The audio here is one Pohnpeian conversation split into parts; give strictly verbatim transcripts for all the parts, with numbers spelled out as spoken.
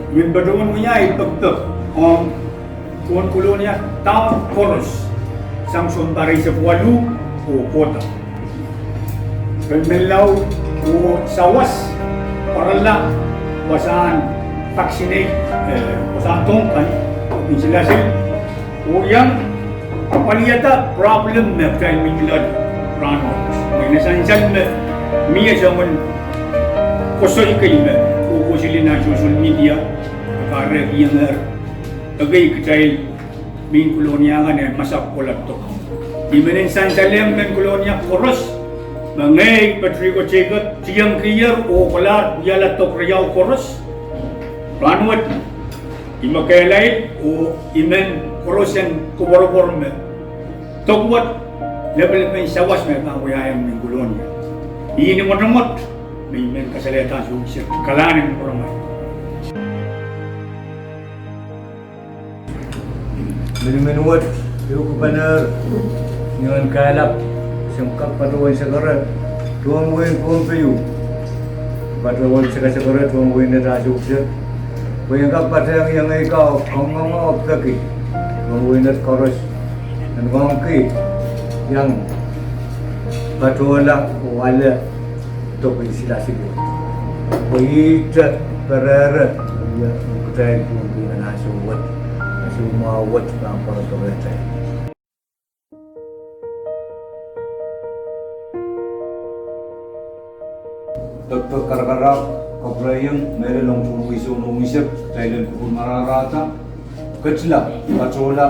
Mehn patohwan wiawi pekpek ong tohn Kolonia town koaros sang sounpar eisek waluh oh kohda. Ren Menlau oh sawas pwarala wasahn vaccinate, eh, wasahn dohng kan, oh kin silasil. Oh iang paliada problem me kitail mihmi loale rahnwet. Mwein e sansal me mie soangen koasoi kei me kohkohseli nan social media, kahrehkihongehr ekei kitail mehn Kolonia kan en masak kohla dok. I men en sansalehiong mehn Kolonia koaros me ngehi Patrick Jacob tiengkier oh kohla wiahla dok riau koaros rahnwet. I men kehlail oh i men koarosen koapworopwor me dok wet, lepelepen sawas me pahn wiahiong mehn Kolonia. I ni mwotomwot me i men kasalehda sohte kalahngan en pwuromwail. Minimin wet, iuk paner, ni en kahlap, sang kak patohwan sekere tohn wehin Pohnpei, patohwan sekasekere tohn wehin Netasohse. Pwe I en kak patehng iengei ka kangoange oh peki tohn wehin Netasohse koaros en wahki iang patohla oh ale dok en silasil wet. Pwe ihte perehre, ia, kitail Pohnpei kan ansou wet, ansou mwahu wet pahn pwarada rehtail. Pekpek karakarahk, kapwurehiong mehlel ong tohn wehi sounong isek, kitail en kupwur marahrahda, ketila, patohla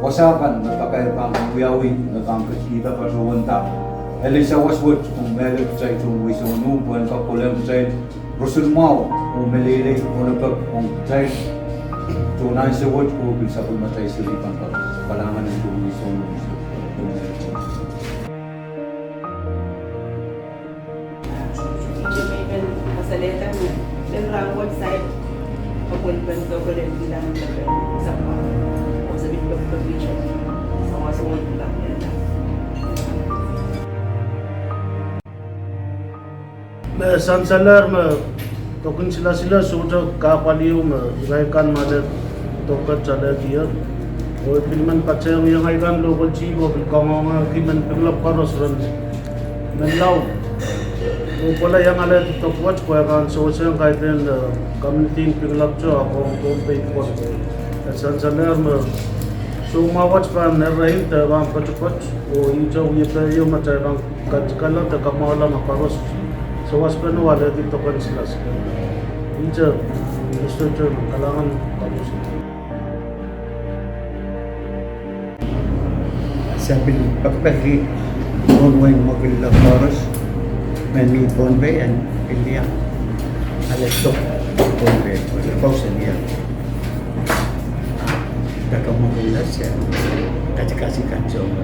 wasa kan me pakair pahn wiawi me pahn ketikihda patohwenda. Ele sawas wet ong mehlel kitail tohn wehi sounong pwehn kak kolehng kitail roson mwahu oh meleilei oh lepek ong kitail tohn ansou wet oh pil sapwellimatail seri pahn kak kalahngan en tohn wehi sounong isek. Me sansalehr me dok en silasil sohte kahpwal ieu me ngehi kan me ale dok wet alehdier. Oh pil men patehng iengei kan local chief oh pil kangoangehki mehn Pingelap koaros ren Menlau oh kohla iang alehdi dok wet pwe e pahn sewesehng kaidehn, eh, community en Pingelap te ah ong Pohnpei koaros. E sansalehr me soumwahu wet pahn erein de pahn poatopoat oh ihte wiepe ieu me kitail pahn katikala de kamwahula me koaros sawaspene alehdi dok en silasil. Ihte, Mister Chairman, kalahngan koaros. Se pil pekipeki tohn wehin Mekuloh koaros me mi Pohnpei en pil iang ale dok Pohnpei, pwe kousoan iang deke Mekuloh, se katikati kan sounpar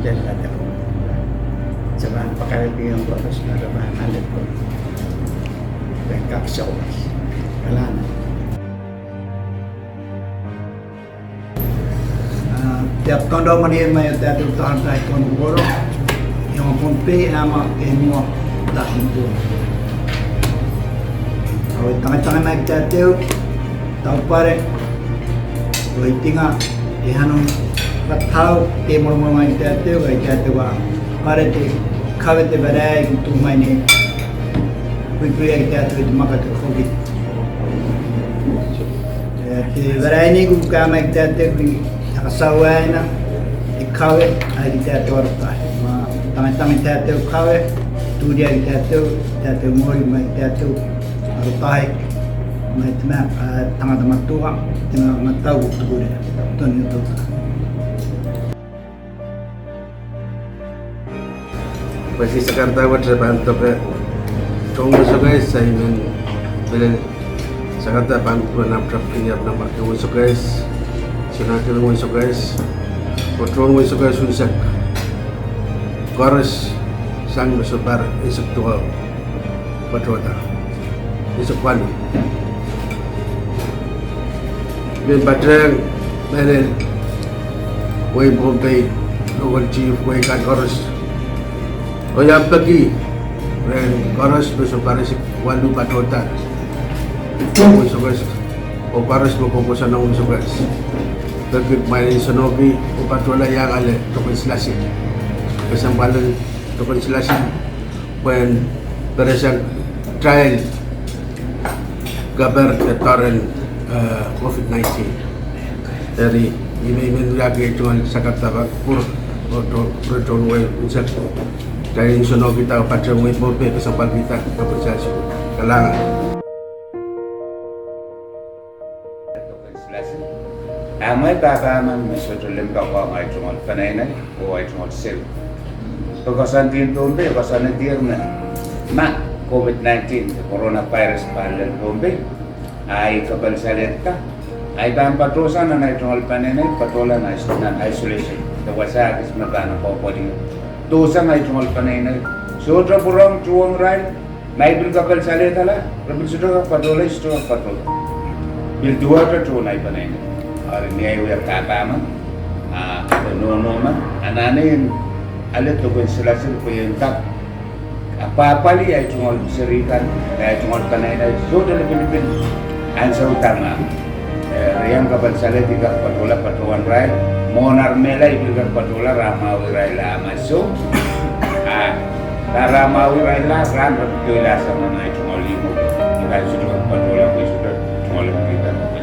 lella deke Mekuloh. Se pahn pakairkihong koaros me re pahn ale dok pwe en kak sawas. Kalahngan. Ah, I ahpw kanda manaman me I dehr uhdahn pahn tohn Kupwurom, iang Pohnpei, ah, me I mwo dasin pwon. Ahi, tangatanger me I dehr, dehr, dehr pare, oh I dinga, I anahne, patau, dehr mwoamwoamwail dehr, dehr, I dehr, dehr pare, dehr kawede pare, I kin tuhmwail ni pwipwi I dehr, dehr, I makato koki. Eh, de pere ni kupwuka me I dehr, dehr, I kasawih ina, I kawe, I dehr, dehr warda. Ma tangatanger dehr, dehr kawe, duhdi I dehr, dehr, I dehr, dehr mwuri me I dehr, dehr warda. Ma I dehr, eh, tangatanger duwe, I dehr, ma tau duwe, duwe, duwe. Pwehki sakarada wet pahn doke tohn wehi Sokehs, I men pil sakarada pahn kupwuren apwtapwkin iap nan wehi Sokehs, Senakil wehi Sokehs, oh tohn wehi Sokehs unsek koaros sang me sounpar eisek duwau patohda. Eisek waluh. Men patehng mehlel wehin Pohnpei, local chief, wehi kan koaros, Ia peki rehn koaros me sounparisik waluh patohda Win Sokehs, oh koaros me kohkohsang Win Sokehs. Peki kumwail en nsenohki oh patohla iang ale token silasil. Kesempwal en token silasil pwehn peresang kitail keper de doaren, eh, COVID nineteen. Eri, I men, I men wiahki ei tungoal sakar dahpa pwur, oh to, pwur tohn wehi unsek. Kitail en nsenohkihda oh patehng wehi Pohnpei kesempwalkihda token silasil. Kalahngan. Amwail pahpa emen me sohte limpoak ong ei tungoal peneinei oh ei tungoal seri. Pwe koasoandi en Pohnpei koasoanehdier me ma COVID nineteen, coronavirus, pahn lel Pohnpei, a I kapelsalehda, a I pahn patohsang nan ei tungoal peneinei, patohla nan is-, nan isolation. De wasa kis me pahn kohkohla, dohsang ei tungoal peneinei. Sohte pwurehng tuhwong irail, ma I pil kapelsalehda la, re pil sohte kak patohla, I sohte kak patohla. Pil duwehte tohn ei peneinei. Eri ni ei wia pahpa men, a, de nohno men, anahne en ale token silasil pwe I en kak apwahpwalih ei tungoal seri kan, ei tungoal peneinei, sohte lipilipil ansou da me, eh, re iang kapelsalehdi kak patohla, patohwan irail, mwohn ar mehla I pil kak patohla, re mwahu irail ah ma sou, a, re mwahu irail ah, re pil doilahsang nan ei tungoal ihmwo, I kan sohte kak patohla, pwe I sohte tungoal lipilipil.